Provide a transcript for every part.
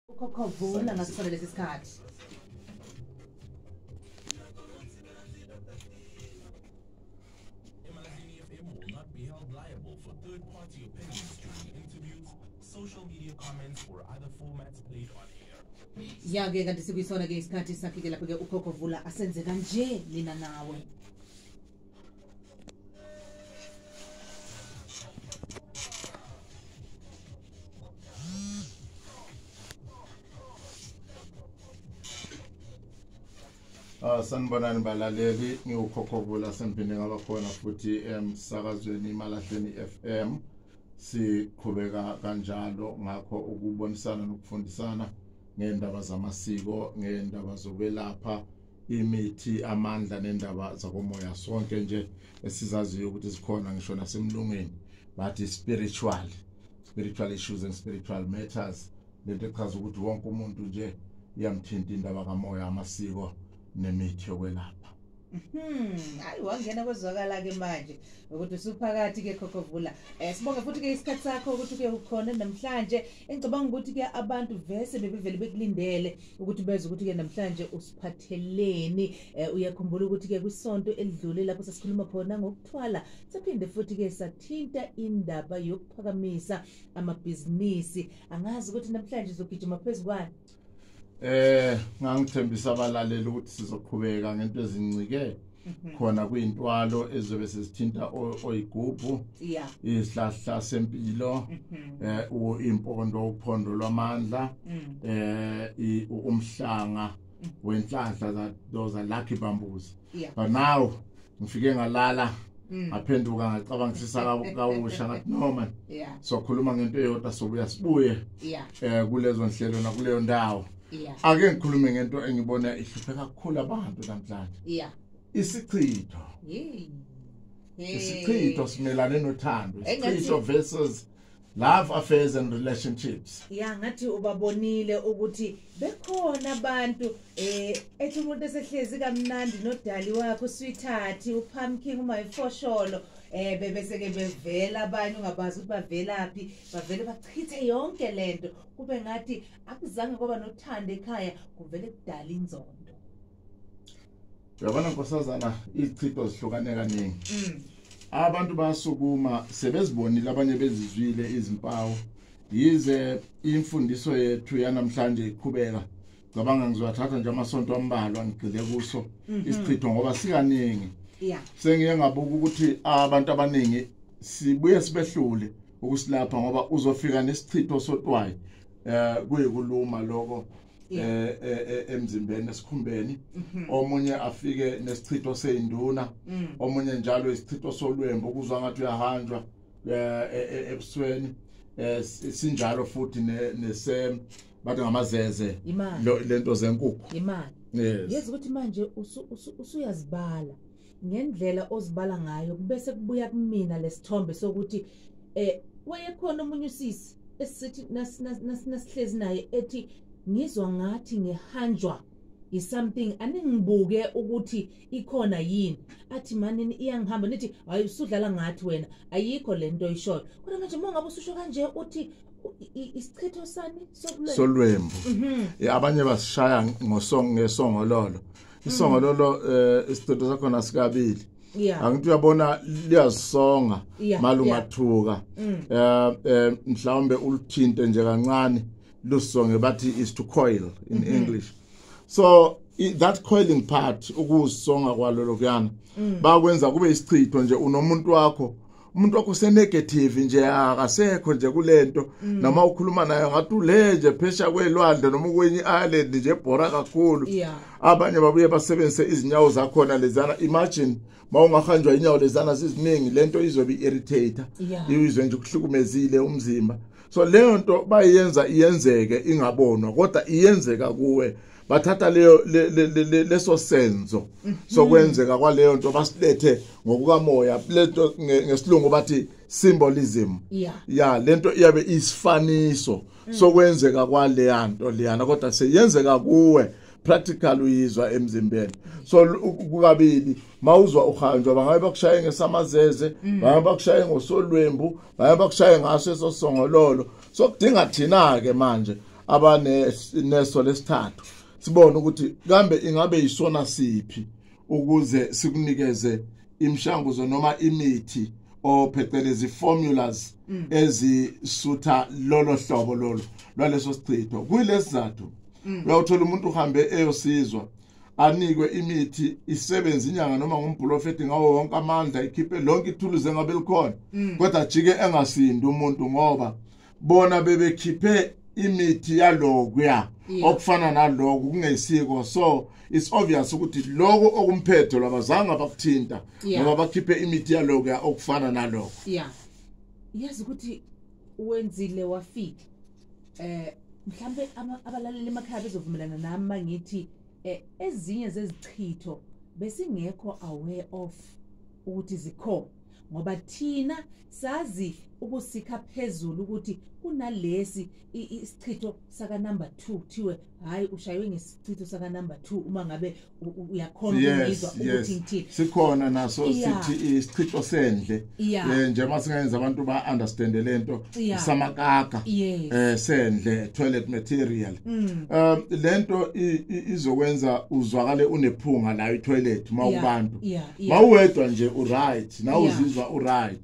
UKhokhovula ngasona lesi sikhathi. Emalahleni FM will not be held liable for third-party opinions during interviews, social media comments, or other formats played on air. Ya ke kanti sikuyisona ke isikhathi sakhe ke lapho ke uKhokhovula asenze kanje mina nawe. Sanibonani balaleli, ngiwuKhokhovula semphinde ngabakhona futhi emsakazweni Emalahleni FM. Siqhubeka kanjalo ngakho ukubonisana nokufundisana ngendaba zamasiko, ngendaba zokwelapha, imithi, amandla nendaba zakomoya sonke nje esizaziyo ukuthi sikhona ngisho nasemlungeni bathi spiritual issues and spiritual matters. Lento echaza ukuthi wonke umuntu nje iyamthinta indaba kamoya, amasiko nemithi yokwelapha. Hayi wangena kwezwakala ke manje ukuthi usuphakathi ke Khokhovula. Sibonge futhi ke isikhathi sakho ukuthi ke ukhona namhlanje. Engicabanga ukuthi ke abantu vese bebevele bekulindele ukuthi bezwe ukuthi ke namhlanje usiphatheleni. Uyakhumbula ukuthi ke kwisonto elidlule lapho sasikhuluma khona ngokuthwala, saphinde futhi ke sathinta indaba yokuphakamisa amabhizinisi. Angazi ukuthi namhlanje uzogijima phezukwani. Ngangithembisa abalaleli ukuthi sizoqhubeka ngento ezincike khona kuyintwalo ezobe sesithinta oyigubhu, isihlahla sempilo, impondo, uphondo lwamandla, umhlanga wenhlanhla, those are lucky bamboos. But now ngifike ngalala ngaphenduka ngacabangisisa kawusha ngathi no man, sokhuluma ngento eyodwa sobuya sibuye kulezo nhlelo nakuleyo ndawo. Ake ngikhulume ngento engibona ihluphe kakhulu abantu namhlanje. Isichitho. Isichitho simelane nothando. Isichitho versus love affairs and relationships. Ngathi ubabonile ukuthi bekhona abantu ethi umuntu esehlezi kamnandi nodali wakhe sweetheart, upumpkin, umayifosholo, bebese ke bevela abanye ungabazi ukuthi bavelaphi, bavele bachithe yonke lento kube ngathi akuzange kwaba nothando ekhaya, kuvele kudala inzondo. Uyabona nkosazana, izichitho zihlukane kaningi. Abantu basukuma sebezibonile, abanye bezizwile izimpawu. Yize imfundiso yethu yanamhlanje iqhubeka, cabanga ngizowathatha nje amasonto ambalwa ngigxile kuso isichitho ngoba sikaningi. Sengiye ngabuka ukuthi abantu abaningi sibuye sibehlule ukusilapha ngoba uzofika nesichitho sotwayi, kuyikuluma lokho emzimbeni, esikhumbeni. Omunye afike nesichitho seyinduna, omunye njalo isichitho solwembu ukuzwa ngathi uyahanjwa ebusweni, sinjalo futhi nese bathi ngamazeze lento zenkukhu. Imali. Yezi ukuthi manje usuyazibala ngendlela ozibala ngayo, bese kubuya kumina lesithombe sokuthi wayekhona omunye usisi esithi nasihlezi naye ethi ngizwa ngathi ngihanjwa is something, aningibuke ukuthi ikhona yini, athi manini iyangihamba, nithi hayi usudlala ngathi wena, ayikho lento oyishoyo. Kodwa manje uma ngabe ususho kanje uthi isichitho sani solwembu. Abanye basishaya ngesongololo. Isongololo isichitho sakhona sikabili. Angithi uyabona liyazisonga malungathuka, mhlawumbe ulithinte nje kancane lusonge, bathi is to coil in English. So that coiling part, ukusonga kwalo lokuyana, bakwenza kube isichitho nje. Unomuntu wakho, umuntu wakho senegative nje, akasekho nje kulento, noma ukhuluma naye ngathi ule nje phesha kwelwandle noma kwenye island nje ebhora kakhulu. Abanye babuye basebenzise izinyawo zakhona lezana. Imagine mawungahanjwa inyawo lezana ziziningi, lento izobe irritate, izwe nje kuhlukumezile umzimba. So leyo nto bayenza iyenzeke ingabonwa, kodwa iyenzeka kuwe. Bathatha leyo leso senzo sokwenzeka kwaleyo nto basilethe ngokukamoya, lento ngesilungu bathi symbolism. Lento iyabe isifaniso sokwenzeka kwaleya nto leyana, kodwa seyenzeka kuwe practical, uyizwa emzimbeni. So kukabili, mawuzwa uhanjwa, bangabe bakushaye ngesamazeze, bangabe bakushaye ngosolwembu, bangabe bakushaye ngaso esosongololo. So kudinga thina ke manje abaneso lesithathu, sibone ukuthi kambe ingabe yisona siphi ukuze sikunikeze imishanguzo noma imithi ophecelezi formulas ezisutha lolo hlobo lolo lwaleso sichitho. Kuyilesizathu uyawuthola umuntu uhambe eyosizwa anikwe imithi isebenze inyanga noma ngumprofeti ngawo wonke amandla, ikhiphe lonke ithuluze ngabe likhona, kodwa ajike engasindi umuntu ngoba bona bebekhiphe imithi yalokuya okufana naloku kungesiko. So it's obvious ukuthi lokho okumphethe lwabazange bakuthinta ngoba bakhiphe imithi yalokuya okufana naloko. Yazi ukuthi wenzile wafika mhlambe abalaleli emakhaya bezovumelana nami mangithi ezinye zezichitho besingekho aware of ukuthi zikhona, ngoba thina sazi ukusikha phezulu ukuthi kunalesi isichitho saka number 2 kuthiwe hayi ushaywe ngesichitho saka number 2 uma ngabe uyakhona ukuyizwa ukuthi ngithini. Sikhona naso sithi isichitho sendle nje masingenza abantu ba understand lento samakaka sendle toilet material. Lento izokwenza uzwakale unephunga la itoilet mawubantu mawuwedwa nje u right na uzizwa u right.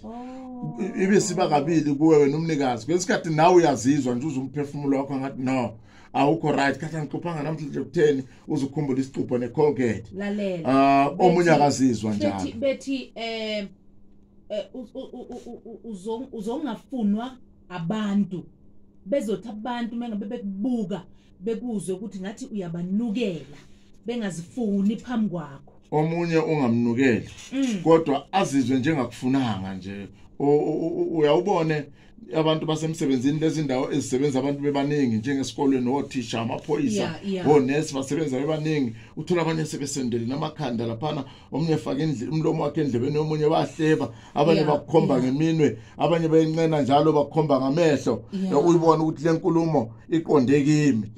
Ibe siba kabili kuwe wena umnikazi, kwesikhathi nawe uyazizwa nje uzumphefumulo wakho ngathi no awukho right, kathi angixuphanga namhlanje kutheni, uzukhumbula isicupho neColgate. Lalela omunye akazizwa njalo bethi uzongafunwa abantu, bezothi abantu mengabe bekubuka bekuzwe ukuthi ngathi uyabanukela bengazifuni phambi kwakho. Omunye ungamnukeli kodwa azizwe njengakufunanga nje. Uyawubone abantu basemsebenzini lezindawo ezisebenza abantu bebaningi njengesikolweni, othisha, amaphoyisa, onesi basebenza bebaningi, uthola abanye sebesendele namakhanda laphana, omunye efaka umlomo wakhe endlebeni omunye bahleba, abanye bakukhomba ngeminwe, abanye bayincena njalo bakukhomba ngamehlo, uyibona ukuthi lenkulumo iqonde kimi.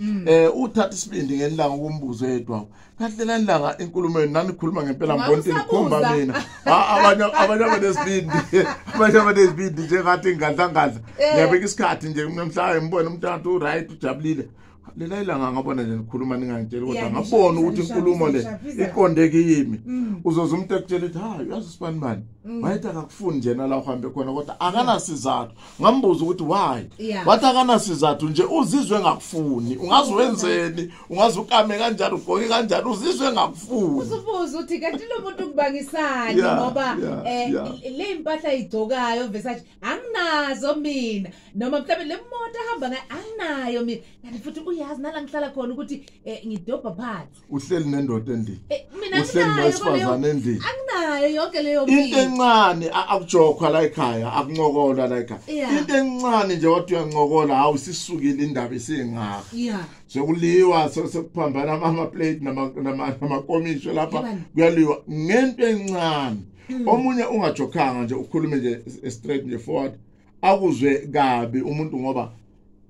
Uthatha isibindi ngelanga ukumbuzo yedwa, kahle langa inkulumo yenu nanikhuluma ngempela ngibona ukuthi nikhomba mina. Abanye abanesibindi, abanye abanesibindi njengathi ngadlangadla. Ngiyabeka isikhathi nje namhlanje ngibone umntwana u right ujabulile. Lela ilanga ngabona nje nikhuluma ningangitsheli kodwa ngabona ukuthi inkulumo le iqonde kimi. Uzoza umuntu ekutshela ukuthi hayi uyazi usibani bani wayethi akakufuni nje nala uhambe khona kodwa akanasizathu. Ngambuza ukuthi why, wathi akanasizathu nje uzizwe engakufuni. Ungazi wenzeni, ungazi ukame kanjani, ugqoke kanjani, uzizwe engakufuni. Usubuza ukuthi kanti lo muntu kubangisani ngoba le impahla igcokayo Versace anginazo mina, noma mhlawumbe le moto ahamba ngayo anginayo mina, kanti futhi uyazi nala ngihlala khona ukuthi ngidobha phansi. Uhleli nendoda endlini, mina uhleli nowesifazane endlini, anginayo yonke leyo into encane. Akujokhwa la ekhaya, akuncokolwa la ekhaya, into encane nje wathi uyancokola hawu sisukile indaba isingaka, sekuliwa sekuphambana ama plate namakomisho lapha kuyaliwa ngento encane. Omunye ungajokhanga nje ukhulume nje straight nje forward, akuzwe kabi umuntu ngoba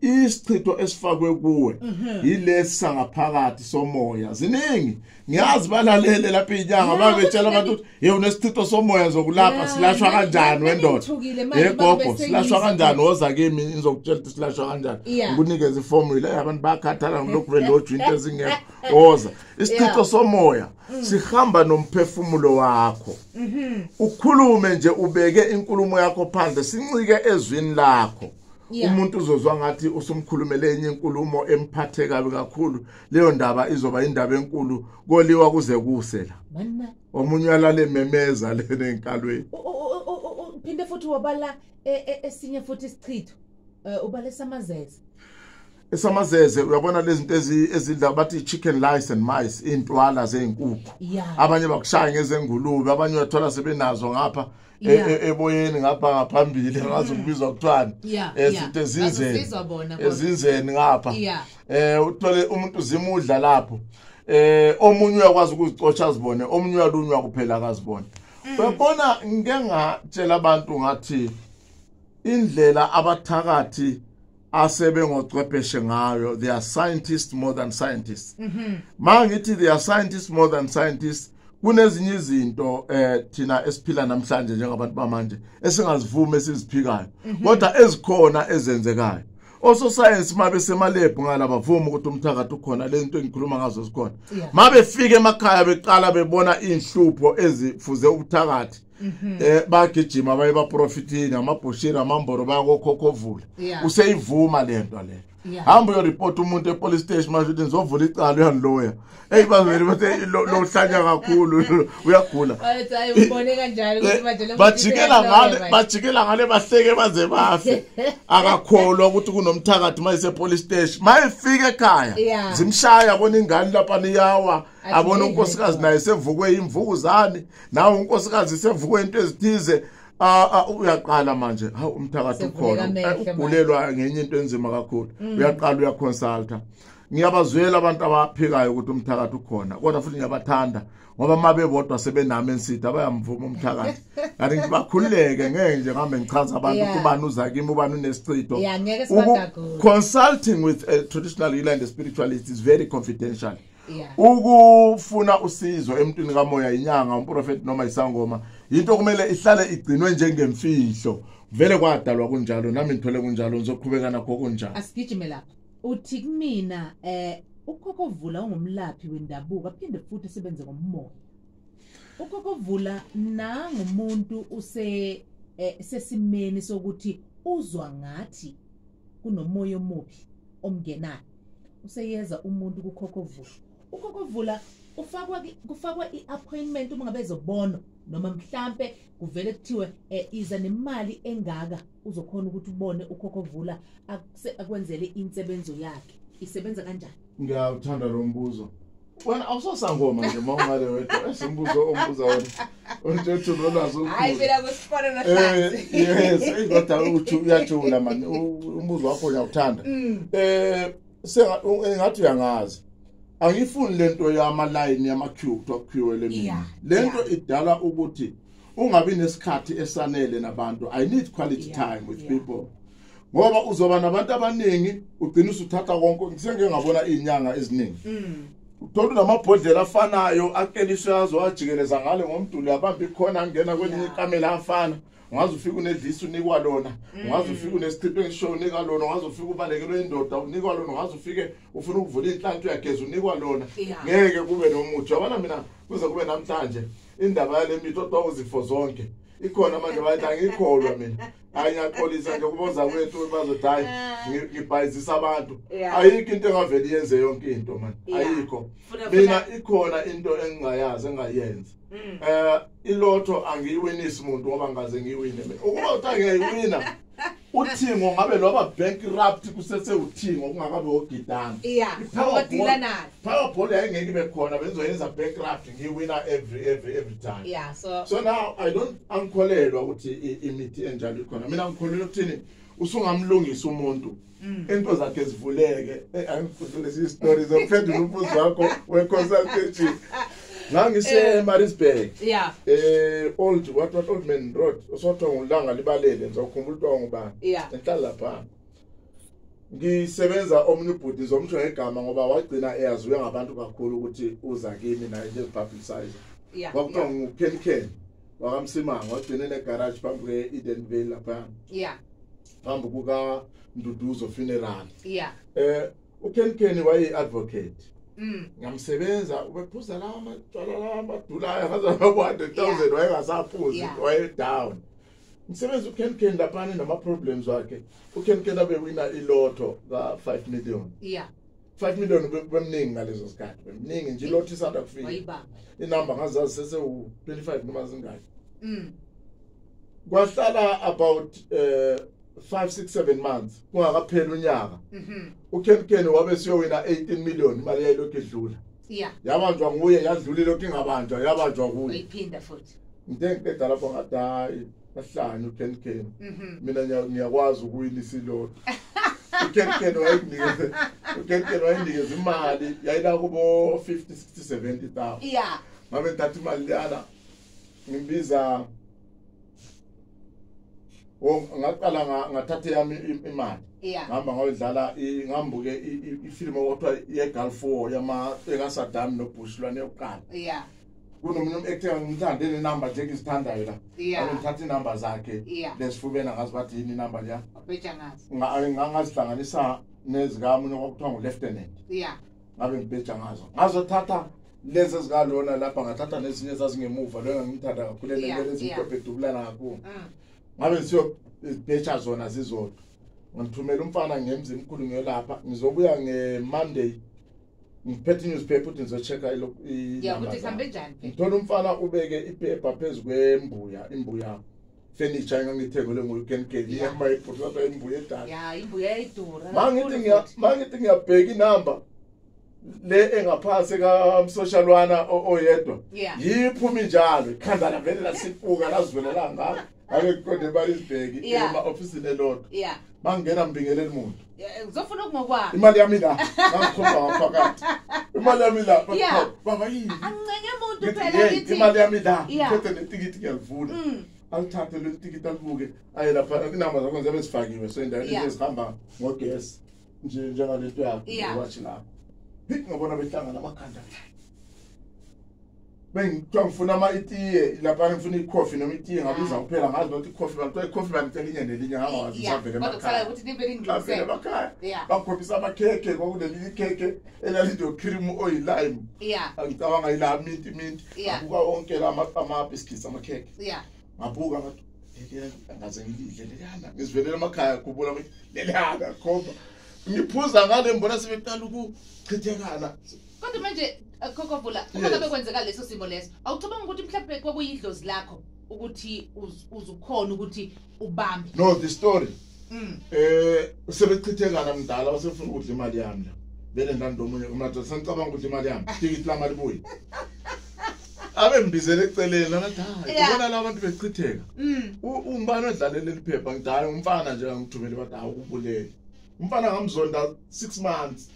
isichitho esifakwe kuwe yilesi sangaphakathi somoya. Ziningi ngiyazi balalele lapha inyanga babetshela abantu ukuthi hey unesichitho somoya zokulapha, silashwa kanjani wendoda, egogo silashwa kanjani, woza kimi ngizokutshela ukuthi silashwa kanjani, ngikunikeze iformula. Abantu bayakhathala ngilokhu belojwa into ezingekho. Woza, isichitho somoya sihamba nomphefumulo wakho. Ukhulume nje ubeke inkulumo yakho phandle, sincike ezwini lakho. Umuntu uzozwa ngathi usumkhulumele enye inkulumo emphathe kabi kakhulu, leyo ndaba izoba indaba enkulu, koliwa kuze kuse la. Omunye uyalala ememeza lena enkalweni. Uphinde futhi wabala esinye futhi isichitho, ubale samazeze. Esamazeze uyabona lezi zinto ezidla bathi chicken lice and mice, intwala zezinkukhu. Abanye bakushaya ngezengulube, abanye uyathola sebenazo ngapha eboyeni ngapha ngaphambili, ngazi ukubizwa kuthiwani, izinto ezinzeni ezinzeni ngapha. Uthole umuntu zimudla lapho. Omunye uyakwazi ukuzicosha azibone, omunye uyalunywa kuphela akazibone. Uyabona ngike ngatshela abantu ngathi indlela abathakathi asebengocwepheshe ngayo, they are scientists more than scientists. Mangithi they are scientists more than scientists, kunezinye izinto thina esiphila namhlanje njengabantu bamanje esingazivumi esiziphikayo, kodwa ezikhona ezenzekayo. Ososayensi mabe semalebhu ngala bavuma ukuthi umthakathi ukhona, lento engikhuluma ngazo zikhona. Mabefika emakhaya beqala bebona inhlupho ezifuze ubuthakathi, bagijima baye baprofitini, amabhushira, amamboro, bayakokhokhovula. Useyivuma lento le. Hamba uyoreport umuntu epolice station manje uthi ngizovula icala, uyaniloya. Hey, bavele bathi lo uhlanya kakhulu, uyagula. Hayi, ubone kanjani ukuthi manje lo Bajikela ngale bahleke baze bafe. Akakholwa ukuthi kunomthakathi mayise police station. Mayifika ekhaya zimshaya, abona ingane lapha niyawa, abona unkosikazi naye sevukwe imvukuzane, nawe unkosikazi sevukwe into ezithize. Uyaqala manje, hawu, umthakathi ukhona, ugulelwa ngenye into enzima kakhulu. Uyaqala uyaconsulta. Ngiyabazwela abantu abaphikayo ukuthi umthakathi ukhona, kodwa futhi ngiyabathanda ngoba uma bebodwa sebenami ensithi abayamvuma umthakathi, kanti ngibakhululeke, ngeke nje ngihambe ngichaza abantu ukuthi ubani uza kimi, ubani unesichitho. Consulting with a traditional healer and a spiritualist is very confidential. Ukufuna usizo emntwini kamoya, inyanga, umprofeti noma isangoma, into kumele ihlale igcinwe njengemfihlo. Vele kwadalwa kunjalo, nami ngithole kunjalo, ngizoqhubeka nakho kunjalo. Asigijime lapha. Uthi kumina ukhokho Vula ungumlaphi wendabuko, aphinde futhi asebenze ngomoya. Ukhokho Vula nangumuntu use sesimeni sokuthi uzwa ngathi kunomoya omubi omngenayo, useyeza umuntu kukhokho Vula. Ukhokho Vula ufakwa kufakwa i-appointment uma ngabe ezobona, noma mhlambe kuvele kuthiwe iza nemali engaka uzokhona ukuthi ubone ukhokho Vula akwenzele insebenzo yakhe? Isebenza kanjani? Ngiyawuthanda lo mbuzo. Wena awusosangoma nje mawungale wedwa, esimbuzo ombuza wena unthethu nolwazi. Hayi phela, kusifana nohlanzi. Yes, kodwa uthi uyajula man, umbuzo wakho uyawuthanda. Senga engathi uyangazi, angifuni lento yama line, yama queue, kuthiwa queue le mina. Lento idala ukuthi ungabi nesikhathi esanele nabantu. I need quality time with people ngoba uzoba nabantu abaningi, ugcina usuthatha konke. Sengike ngabona izinyanga eziningi, uthola unamabhodlela afanayo akeliswe azo ajikeleza ngale ngomduli, abamba ikhona, angena kwelinye ikamela afana. Ungaze ufike unedlisi, unikwa lona. Ungaze ufike unesichitho engisho, unika lona. Ungaze ufike ubalekelwe indoda, unikwa lona. Ungaze ufike ufuna ukuvula inhlanhla, uyageza, unikwa lona. Ngeke kube nomuthi, yabona. Mina kuze kube namhlanje indaba yale mithi odwa uzifo zonke ikhona manje, bayithi angikholwa mina. Hayi, ngiyaxolisa nje kuboza kwethu, bazothi hayi, ngibhayizisa abantu. Ayikho into engavele iyenze yonke into man. Ayikho. Mina ikhona into engingayazi engayenza. Ilotho angiyiwinisi umuntu ngoba ngaze ngiyiwine mina. Ukuba uthi angiyiwina, uthingo ngabe loba bankrupt kusese uthingo kungakabe ogidana. Abadila nalo. Powerball yayingeke ibe khona, benzoyenza bankrupt, ngiyiwina every time. Yeah, so So now I don't, angikholelwa ukuthi imithi enjalo ikhona. Mina ngikholelwa ukuthini, usungamlungisa umuntu, into zakhe zivuleke. Angifundile lesi story zokuphendula umbuzo wakho we-consultation. Ngangise Maritzburg, old what Old Man Road, osothiwa ngulanga libalele, ngizokhumbula ukuthi ngubani. Enhlala lapha ngisebenza omunye ubhuti, ngizomsho ngegama ngoba wagcina eyaziwe ngabantu kakhulu ukuthi uza kimi naye nje publicize. Kwakuthiwa nguKen Ken wakaMsimanga, wagcina enegarage phambi kwe-Edenvale lapha, phambi kuka Nduduzo funeral. uKen Ken waye advocate. Ngamsebenza, ubephuza lawa amatshwala lawa amadulayo ngaze 100,000, wayengasaphuzi. Waye down. Ngisebenza uKen Ken laphana nama problems wakhe. uKen Ken abe wina ilotho ka 5 million. 5 million bemningi ngalezo sikhathi, bemningi nje, ilotho isanda kufika. Wayibamba. Inamba ngazazi sese u25 noma zingaki. Kwahlala about 5 6 7 months kungakapheli unyaka, uKen Ken wabe siyowina 18 million. Imali yayilokhu idlula. Yabanjwa nguye, yadlula, ilokhu ingabanjwa, yabanjwa kuye. Wayiphinda futhi. Ngithe ngiqeda lapho ngathi hayi, bahlanye uKen Ken. Mina ngiyakwazi ukuwinisa ilotho. uKen Ken wayenikeza imali yayila kubo 50 60 70,000. Ngabe ngithatha imali leyana, ngimbiza, ngaqala ngathatha yami imali. Ngihamba ngayodlala, ngambuke ifilimu okuthiwa ye-Gulf War yama ekaSaddam noBush lwane yokuqala. Kunomunye um-actor ngimthande nenamba nje ngizithandayo la. Angithatha inamba zakhe lesifubeni ngazi bathi yini inamba leya. Ubheja ngazo. Ngangazihlanganisa nezikamunye kwakuthiwa ngu-lieutenant. Ngabe ngibheja ngazo. Ngazothatha lezi ezikalona lapha ngathatha nezinye ezazingemuva lona ngimthanda kakhulu lezi mhlophe dubulana kakhulu. Ngabe ngisiyo zona zizodwa. Ngithumela umfana ngemzini omkhulu ngiyolapha ngizobuya ngeMonday ngiphethe newspaper ukuthi ngizochecka ukuthi kuhambe njani. Ngithola umfana ubeke iphepha phezu kwembuya imbuya furniture engangithengele nguKenKeli yamayibhuti imbuya edala. Imbuya idura. Mangithi ngiyabheka inamba le engaphasi kaMsoshalwana oyedwa yiphuma njalo ikhanda lavele lasipuka lazwelela ngakho ake kuqonde balizibheki ema office elodwa. Mangena mbingelele umuntu ngizofuna ukungokwami imali yami la ngikhomba ngaphakathi imali yami la baba yini angincenge umuntu phela ngithi imali yami la ngithethe netikiti ngiyalivula alithathe leli tikiti alibuke aye lapha inamba zakho zibe zifakiwe so indawo ezihamba ngogesi nje njengalento yakho watch lapho ngibona behlangana amakhanda bengithiwa ngifuna ama-itiye lapha ngifuna ikhofi noma itiye ngabiza kuphela ngazi nokuthi ikhofi bangithiwa ikhofi bangicela inye nelinye ngangawazi ngisavele emakhaya bangikhombisa amakhekhe kwakunelinye ikhekhe elalinokhrimu oyilime angicabanga yila minti minti ngabuka wonke la amabhiskits amakhekhe ngabuka ngathi ngaze ngilidle leliyana ngizivelela emakhaya kubula leliyana khomba ngiphuza ngale ngibona sebeqala ukuchithekana. Kodwa manje Khokhovula uma ngabe kwenzeka leso simo leso awucabanga ukuthi mhlawumbe kwakuyidlozi lakho ukuthi uzukhona ukuthi ubambe? No, the story sebechithekana mdala basefuna ukudla imali yami la vele ndandomunye umnatho sengicabanga ukudla imali yami tikiti lami alibuye abe ngibizele eceleni ngathi hayi ubona la bantu bechitheka umbani odlalele liphepha ngidala umfana nje ngithumele bathi awukubulele umfana ngamzonda 6 months.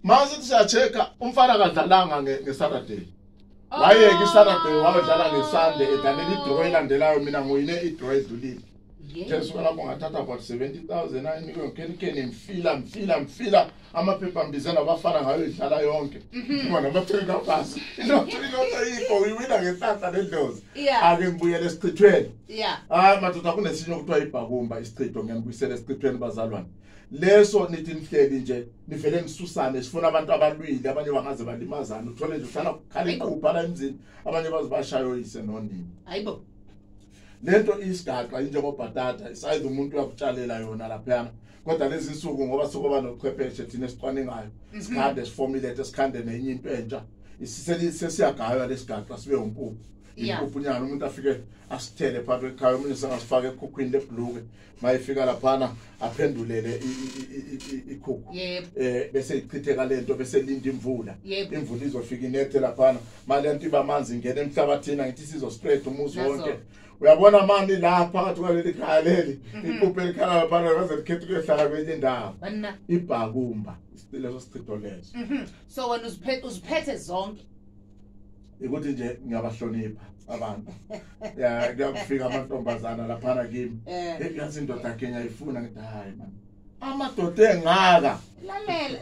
Mase siya-checka umfana kadlalanga ngeSaturday. Wayeka iSaturday wayodlala ngeSunday edlalela idraw elandelayo mina ngoyine idraw edlulile. Jesu lapho ngathatha about 70,000 ayinikwe ngeKenken mfila amaphepha mbizana abafana ngayo idlala yonke. Ngibona amaphepha phasi. Ilotho yikho uyiwina ngesasa ledlozi. Ake ngibuyele esichithweni. Hayi madoda kunesinye okuthiwa ibhakumba isichitho ngiyanibuyisela esichithweni bazalwane. Leso nithi nihleli nje nivele nisusane sifuna abantu abalwile abanye bangaze balimazana uthole nje uhlala kukhala iqupha la emzini abanye bazibashayoyise nonini. Hayibo. Lento isigaxa injengobhatata isayize umuntu uyakutshalela yona laphana kodwa lezi insuku ngoba sokuba nochwepheshe thina esicwaningayo sikhande siformulate sikhande nenye into entsha sesiyagaywa lesigaxa sibe umpuphu impuphunyana umuntu afike asithele phakathi ekhaya omunye sengasifaka ekhukhwini lebhluke mayifika laphana aphendulele ikhukhu bese ichitheka lento bese linda imvula imvula izofika inethe laphana mali lento iba amanzi ingena emhlabathini ngithi sizo spread umuzi wonke. Uyabona mani la phakathi kwaleli khaya leli iphuphe elikhala laphana baze likhethe ukuyohlala kwenye indawo ibhakumba leso sichitho leso. So wena uziphethe zonke ukuthi nje ngiyabahlonipha abantu. Kuyafika amantombazana laphana kimi yazi indoda yakhe ngiyayifuna ngithi hayi man amadoda engaka.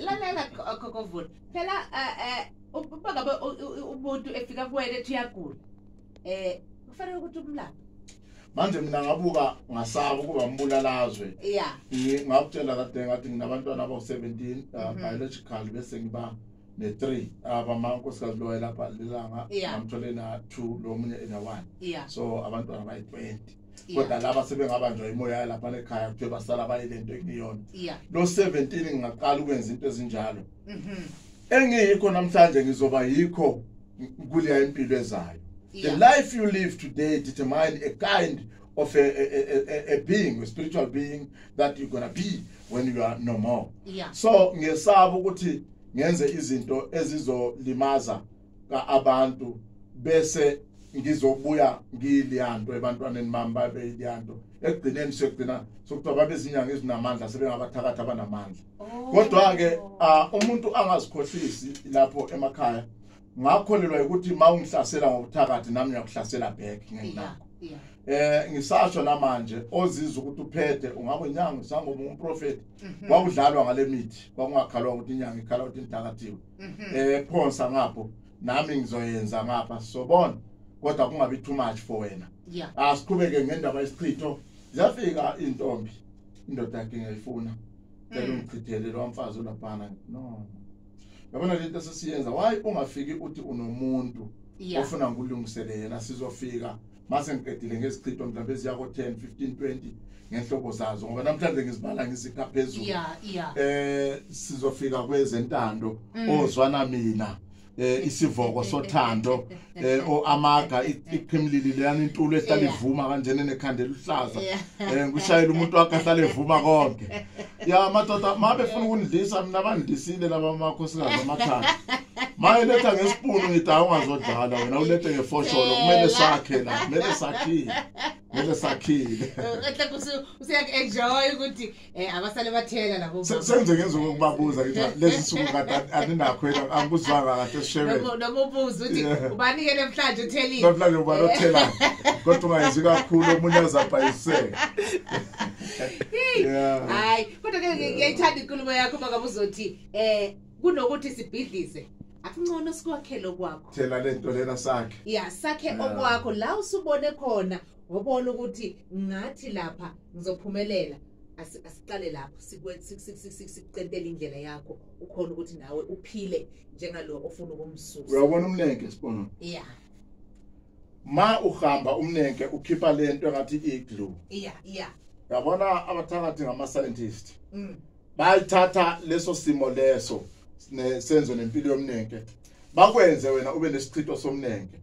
Lalela Khokhovula phela uma ngabe umuntu efika kuwena ethi uyagula kufanele ukuthi umlaphe. Manje mina ngabuka ngasaba ukuba mbulalazwe. Ngakutshela kade ngathi nginabantwana abawu-17 biological bese ngiba ne-3 abamankosikazi lo lapha lelanga ngamthole na 2 lo munye ena 1 so abantwana bayi-20 kodwa laba sebengabanjwa imoya lapha ekhaya kuthiwe basala bayilento ekuyona lo 17 ngingaqala ukwenza into ezinjalo engiyikho namhlanje ngizoba yikho kuleya impilo ezayo. The life you live today determine a kind of a being, a spiritual being that you're gonna be when you are no more. So ngiyesaba ukuthi ngenze izinto ezizolimaza abantu bese ngizobuya ngiliyanto ebantwaneni bami babe iliyanto ekugcineni siyogcina sokuthiwa babe izinyanga ezinamandla sebengabathakathi abanamandla. Kodwa ke umuntu angazikhohlisi lapho emakhaya ngakholelwa ukuthi mawungihlasela ngobuthakathi nami ngiyakuhlasela back ngenakho. Ngisasho namanje ozizwa ukuthi uphethe ungabe inyanga sangoma umprofeti kwakudlalwa ngale mithi kwakungakhalwa ukuthi inyanga ikhala ukuthi inthakathiwe phonsa ngapho Nami ngizoyenza ngapha sobona, kodwa kungabi too much for wena. Asiqhubeke ngendaba yesichitho. Ziyafika intombi, indoda yakhe ngiyayifuna, cela ungichithele lo mfazi olaphana. No, yabona lento esesiyenza, why ungafiki uthi unomuntu ofuna ngikulungisele yena? Sizofika mase ngiqedile ngezichitho mhlawumbe eziya ko 10 15 20 ngenhlobo zazo, ngoba namhlanje ngizibala ngizikha phezulu. Sizofika kwezentando, ozwana mina, isivoko sothando, o amaga, iqhimlili leyana, intulo ehlala ivuma kanjena nekhanda eluhlaza, ngikushayela umuntu wakhe ahlale evuma konke. Ya madoda, mabe funa ukundlisa mina, bandlisile laba amakhosikazi amathathu. Mayeletha ngesipunu ngithi awungazodlala wena, ulethe ngefosholo, kumele sakhe la, kumele sakhile, kumele sakhile. Kahle, usuyak-enjoy ukuthi abasale bathela labo. Senze ngenza ukubabuza ngithi lezi nsuku kade aninakho yena, angikuzwanga kahle esishebeni. Noma ubuza ukuthi ubani-ke namhlanje uthelile. Namhlanje ubani othelayo, kodwa ungayenzi kakhulu, omunye azabhayiseka. Hayi, kodwa-ke ngiyayithanda inkulumo yakho makabe uzothi kunokuthi sibhidlize, akungcono sikwakhele okwakho. Thela lento lena sakhe. Ya, sakhe okwakho la usubone khona, wabona ukuthi ngathi lapha ngizophumelela. Asiqale lapho, sikucentele indlela yakho, ukhona ukuthi nawe uphile njengalo ofuna ukumsusa. Uyabona umnenke, sibona. Ma uhamba umnenke ukhipha lento engathi iglue. Uyabona abathakathi ngama scientist. Bayithatha leso simo leso senzo nempilo yomnenke, bakwenze wena ube nesichitho somnenke.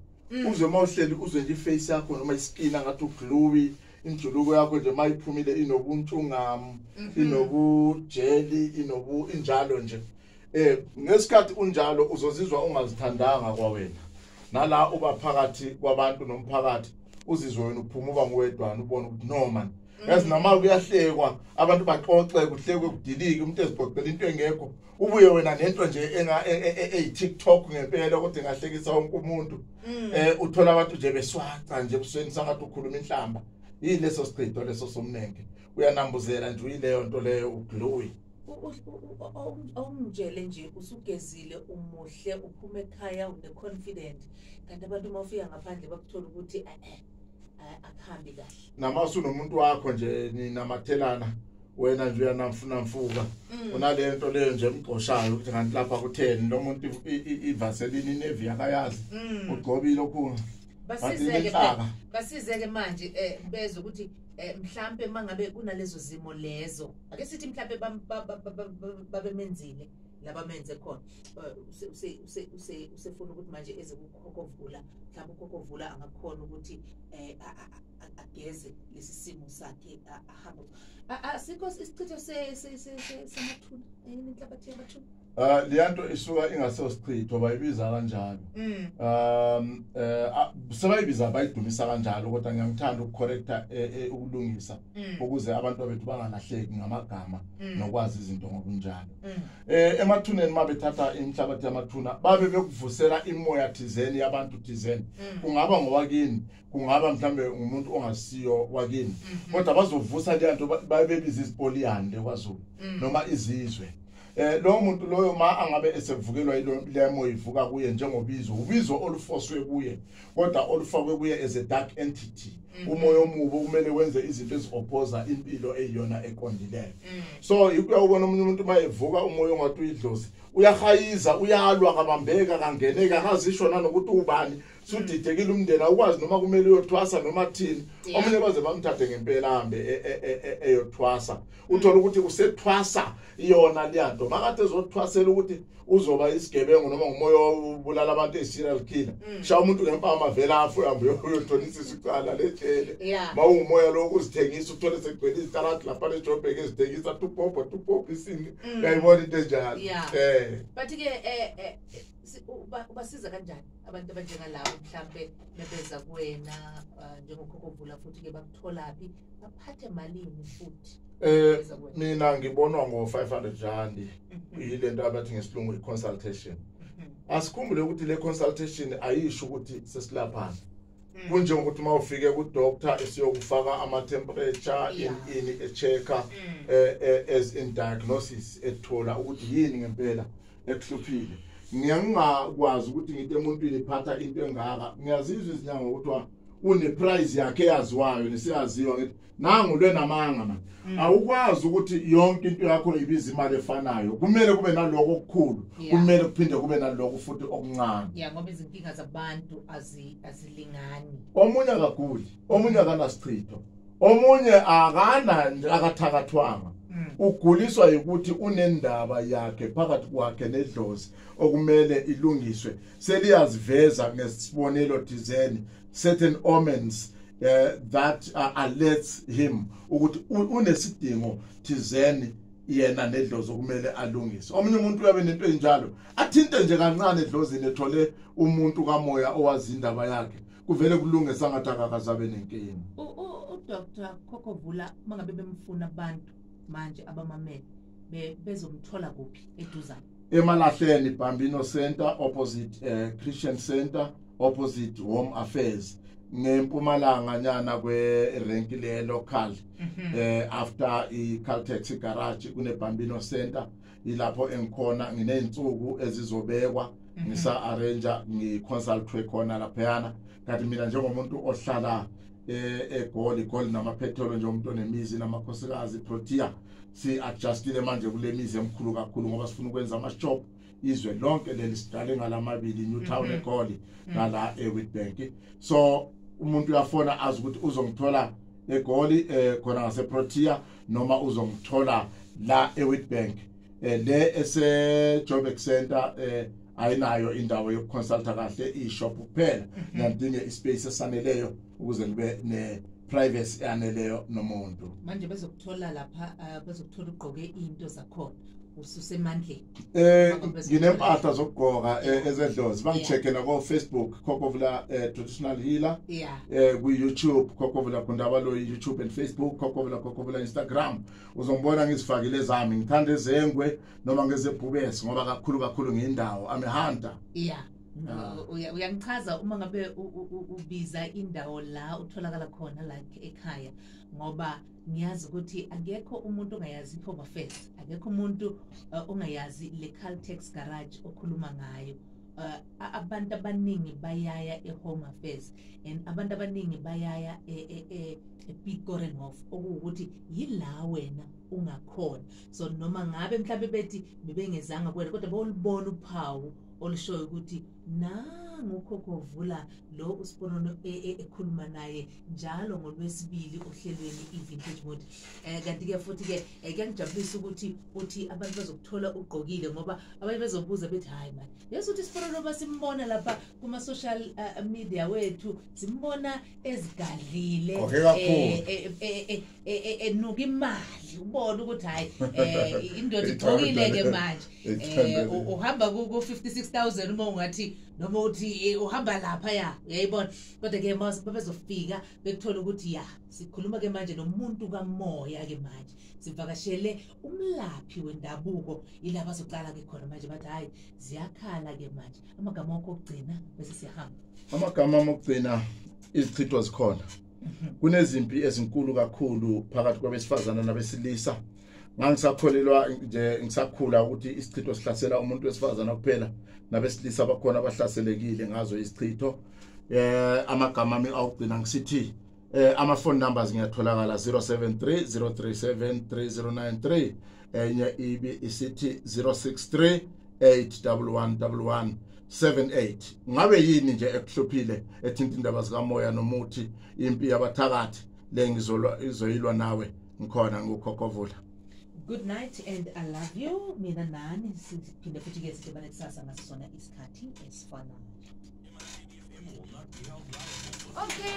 Uze mawuhleli uzwe nje iface yakho noma iskin ngathi ugluey, injuluko yakho nje mayiphumile inobuntshungamu, inobujeli, inobu injalo nje. Ngesikhathi unjalo uzozizwa ungazithandanga kwawena. Nala uba phakathi kwabantu nomphakathi uzizwe wena uphuma uba ngowedwana, ubone ukuthi no man. Yazi noma kuyahlekwa, abantu baxoxe, kuhlekwe kudilike, umuntu ezixoxela into engekho, ubuye wena nento nje eyi TikTok ngempela, kodwa ingahlekisa wonke umuntu. Uthola abantu nje beswaca nje ebusweni sangathi ukhuluma inhlamba. Yileso sichitho leso somnenke, uyanambuzela nje, uyileyo nto leyo, ugluey. Awungitshele nje, usugezile, umuhle, uphuma ekhaya une-confident, kanti abantu uma ufika ngaphandle bakuthola ukuthi akuhambi kahle. Nama usunomuntu wakho nje ninamathelana, wena nje uyanamfunamfuka, unale nto leyo nje emgqoshayo ukuthi kanti lapha kutheni lo muntu, ivaseline inevi akayazi, ugcobile okhunga. Basizeke manje, bezwe ukuthi mhlambe mangabe kunalezo zimo lezo, ake sithi mhlambe babemenzile labamenze khona, usefuna ukuthi manje eze kukhokhovula, mhlawumbe ukhokhovula angakhona ukuthi ageze lesi simo sakhe, ahambe. Asikho isichitho semathuna, yini, inhlabathi yamathuna? Leyanto isuka ingasosichitho, bayibiza kanjalo. Sebayibiza bayidumisa kanjalo, kodwa ngiyangithanda ukucorrecta, ukulungisa, ukuze abantu bethu bangalahleki ngamagama nokwazi izinto ngobunjalo. Emathuneni mabethatha inhlabathi yamathuna, babe bekuvusela imoya thizeni yabantu thizeni. Kungaba ngowakini, kungaba mhlambe umuntu ongasiyo wakini, kodwa bazovusa leyanto, babebiza izipoliyane lekwaZulu noma izizwe. Lo muntu loyo ma angabe esevukelwa yilo lemo ivuka kuye njengobizo, ubizo olufoswe kuye, kodwa olufakwe kuye as a dark entity, umoya omubi kumele wenze izinto eziopposa impilo eyiyona eqondileyo. So uyawubona omunye umuntu mayevuka umoya ongathi uyidlozi, uyahayiza, uyalwa, kabambeka, kangeneka, akazisho nanokuthi ubani, sudidekile umndeni, awukwazi noma kumele uyothwasa noma thini. Omunye baze bamthathe ngempela ahambe eyothwasa, uthola ukuthi usethwasa iyona leyanto makade ezothwasela ukuthi uzoba isigebengu noma ngumoya obulala abantu, eyi-serial killer, shaya umuntu ngempama vele afe, uhambe uyothonisisa icala lejele. Mawungumoya lo ukuzithengisa, uthole sekugcwele izitaladi lapha eJoburg ezithengisa tupopho tupopho isini, uyayibona into enjalo. But ke ubasiza kanjani abantu abanjengalabo mhlambe bebeza kuwena njengokhokhovula, futhi ke bakutholaphi, baphathe malini futhi? Mina ngibonwa ngo-500 rand, yilento abathi ngesilungu i-consultation. Asikhumbule ukuthi le consultation ayisho ukuthi sesilaphana. Kunjengokuthi uma ufike ku-doctor esiyokufaka ama-temperature, in e-check-a as in diagnosis, ethola ukuthi yini ngempela ekuhluphile. Ngiyangakwazi ukuthi ngithi emuntwini phatha into engaka. Ngiyazizwa izinyanga ukuthi une price yakhe eyaziwayo nesiyaziwa, ngithi nangu lwenamanga man. Awukwazi ukuthi yonke into yakho ibiza imali efanayo. Kumele kube naloko okukhulu, kumele kuphinde kube naloko futhi okuncane. Yeah, ngoba izinkinga zabantu azilingani. Omunye akaguli, omunye akanasichitho, omunye akana akathakathwanga. Uguliswa ukuthi unendaba yakhe phakathi kwakhe nedlozi okumele ilungiswe. Seliyaziveza ngesibonelo thizeni certain omens that alerts him ukuthi unesidingo thizeni yena nedlozi okumele alungise. Omunye umuntu uyabe nento enjalo athinte nje kancane edlozini ethole umuntu kamoya owazi indaba yakhe, kuvele kulunge sangathi akakazabe nenkinga. uDr Khokhovula mangabe bemfuna abantu manje abamamele bezomthola kuphi eduzane? Emalahleni, Bambino Center, opposite Christian Center, opposite Home Affairs, ngempumalanga nyana kwe renki le local, after i Caltex garage kune Bambino Center, ilapho engikhona. Ngineyinsuku ezizobekwa, ngisa arrange ngi-consult khona laphayana. Kanti mina njengomuntu ohlala eGoli, Goli namaphethelo, njengomuntu onemizi namakhosikazi Protea, si adjustile manje kule mizi emkhulu kakhulu ngoba sifuna ukwenza ama shop izwe lonke leli. Sidale ngalamabili, Newtown eGoli nala eWitbank. So umuntu uyafona azi ukuthi uzongithola eGoli khona ngase Protea noma uzongithola la eWitbank. Le ese Joburg Center ayinayo indawo yokuconsulta kahle, i-shop kuphela. Ngiyadinga ispace esaneleyo ukuze ngibe ne privacy eyaneleyo nomuntu. Manje bezokuthola lapha, bezokuthola ugqoke into zakhona, ususemandleni? Nginempahla zokugqoka ezedlozi. Bangichecke na ko Facebook, Khokhovula Traditional Healer, ku YouTube, Khokhovula Gundabalo, YouTube and Facebook, Khokhovula Khokhovula Instagram. Uzongibona ngizifakile zami, ngithanda ezengwe noma ngezebhubesi ngoba kakhulu kakhulu ngiyindawo, I'm a hunter. Uyangichaza uma ngabe ubiza indawo la utholakala khona la ekhaya, ngoba ngiyazi ukuthi akekho umuntu ongayazi i-Home Affairs, akekho umuntu ongayazi le Caltex garage okhuluma ngayo. Abantu abaningi bayaya e-Home Affairs and abantu abaningi bayaya e-Piet Korenhof, okuwukuthi yila wena ungakhona. So noma ngabe mhlawumbe bethi bebengezanga kuwena, kodwa bolibona uphawu olushoyo ukuthi nangu uKhokhovula lo uSiponono ekhuluma naye njalo ngolwesibili ohlelweni i-Vintage Mood. Kanti-ke futhi-ke kuyangijabulisa ukuthi uthi abantu bazokuthola ugqokile, ngoba abanye bezobuza bethi hayi mani, yesu uthi Siponono basimbona lapha kuma-social media wethu, simbona ezigadlile, Gqoke kakhulu. Enuka imali, ubone ukuthi hayi, indoda igqokile-ke manje. Uhamba ku 56,000 uma ungathi noma uthi uhamba lapha, ya uyayibona. Kodwa ke babezofika bekuthola ukuthi ya sikhuluma ke manje nomuntu kamoya ke manje, sivakashele umlaphi wendabuko, yilapha azoqala ke khona manje bathi hayi ziyakhala ke manje. Amagama wakho okugcina bese siyahamba. Amagama ami okugcina, izichitho zikhona. Kunezimpi ezinkulu kakhulu phakathi kwabesifazana nabesilisa. Ngangisakholelwa nje ngisakhula ukuthi isichitho sihlasela umuntu wesifazana kuphela, nabesilisa bakhona abahlaselekile ngazo isichitho. Amagama ami awugcina ngisithi ama phone numbers ngiyatholakala 073 037 3093, enye ibi isithi 063 811 1178. Ngabe yini nje ekuhluphile ethinta indaba zikamoya nomuthi, impi yabathakathi le ngizolwa izoyilwa nawe, ngikhona nguKhokhovula. Good night and I love you. Mina nani siphinde futhi ke sidibane kusasa ngaso sona isikhathi esifanayo. MICDFM will not be held liable for Okay.